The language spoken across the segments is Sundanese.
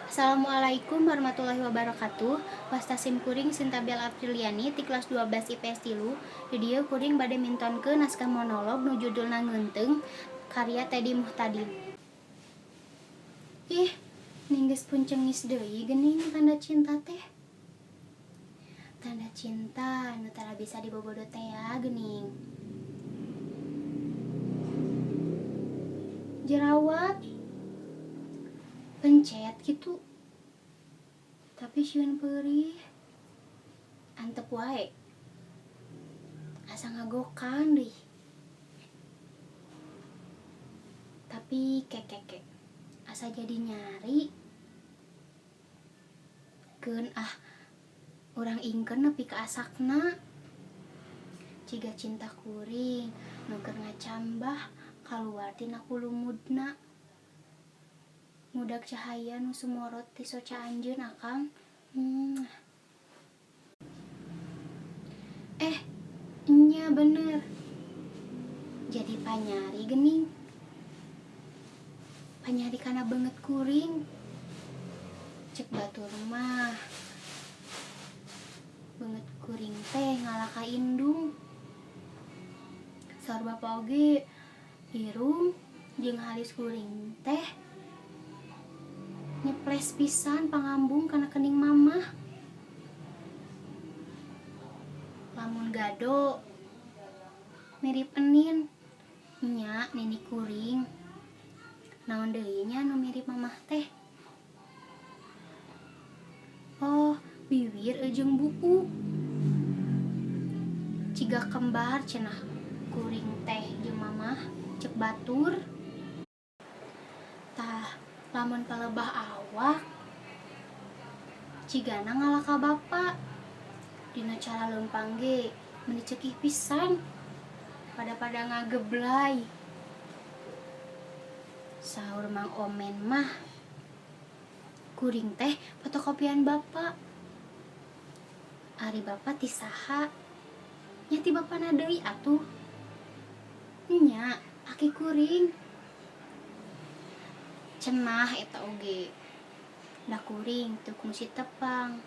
Assalamualaikum warahmatullahi wabarakatuh. Wasta sim kuring Sinta Bella Apriliani ti kelas 12 IPS 3. Di dieu kuring bade mintonkeun naskah monolog nu judulna Ngeunteung karya Teddy Muhtadin. Ih, ning geus puncengis deui geuning tanda cinta teh. Tanda cinta nu tara bisa dibobodo teh ya geuning. Jerawat pencet gitu tapi sieun peurih antep wae asa ngagokan deui tapi kekeke asa jadi nyari keun ah urang ingkeun nepi ka asakna ciga cinta kuring nu keur ngacambah kaluar tina kulumudna. Ngudag cahaya nu sumorot ti soca anjeun akang. Eh, nya bener. Jadi panyari gening. Panyari kana beungeut kuring. Cek batur mah beungeut kuring teh ngalah ka indung. Saur bapa oge irung jeung halis kuring teh nyeples pisan pangambung kana kening mamah. Lamun gado mirip enin nya nini kuring. Naon deui nya nu mirip mamah teh? Oh, biwir jeung buuk. Ciga kembar cenah kuring teh jeung mamah cek batur. Tah, lamun palebah awak cigana ngalah ka bapa. Dina cara leumpang ge meuni cekih pisan pada-pada ngageblay. Saur Mang Omen mah kuring teh fotokopian bapa. Ari bapa ti saha? Nya ti bapana deui atuh. Nya, aki kuring. Cenah eta oge. Da kuring teu kungsi tepang.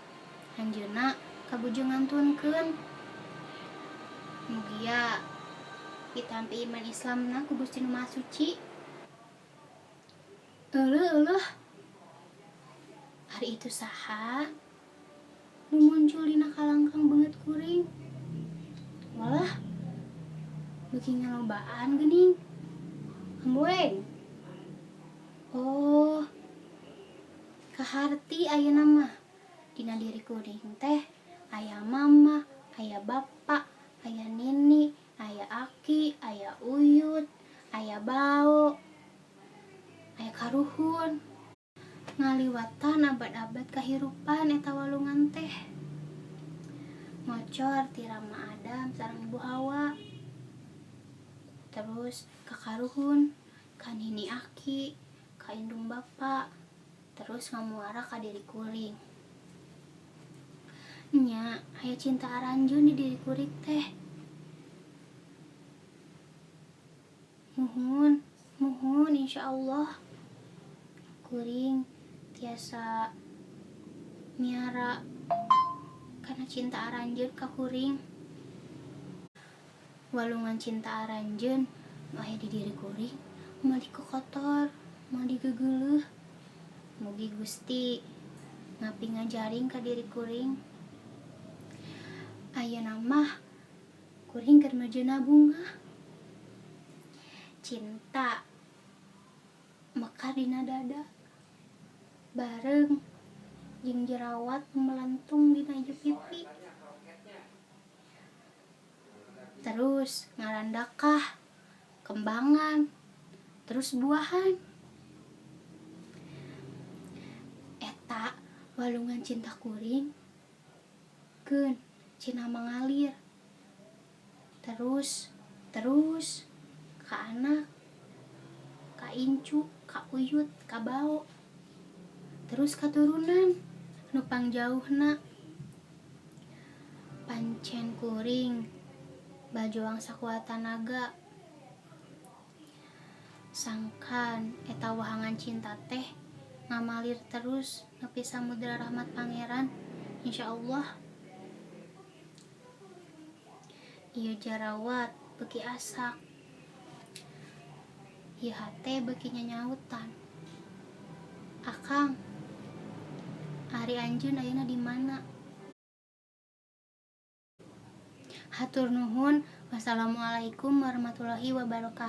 Anjeunna kabujeng ngantunkeun. Mugia ditampi iman Islamna ku Gusti Nu Maha Suci. Euleuh euleuh. Ari itu saha nu muncul dina kalangkang beungeut kuring? Walah, beuki ngalobaan geuning. Hamboeng. Oh, kaharti ayeuna mah dina diri kuring teh aya mama, aya bapa, aya nini, aya aki, aya uyut, aya bao, aya karuhun. Ngaliwatan abad-abad kahirupan eta walungan teh. Ngocor ti Rama Adam sareng Ibu Hawa. Terus ka karuhun, ka nini aki, ka indung bapa, terus ngamuara ka diri kuring. Nya, aya cinta aranjeun di diri kuring teh. Muhun, muhun insyaallah kuring tiasa miara kana cinta aranjeun ka kuring. Walungan cinta aranjeun nu aya di diri kuring moal dikokotor, moal digegeuleuh. Mugi Gusti ngapi ngajaring ka diri kuring. Ayeuna mah kuring keur mejeuna bungah. Cinta mekar dina dada bareng jeung jerawat nu melentung dina ieu pipi. Terus ngarandakah, kembangan, terus buahan. Eta walungan cinta kuring keun cina mangalir terus terus ka anak, ka incu, ka uyut, ka bao, terus katurunan nu pangjauhna. Pancen kuring bajuang sakuat tanaga sangkan eta wahangan cinta teh. Ngamalir terus nepi samudra rahmat Pangeran, insyaallah. Ieu jarawat beuki asak, ieu hate beuki nyanyautan. Akang, ari anjeun ayeuna di mana? Hatur nuhun. Wassalamualaikum warahmatullahi wabarakatuh.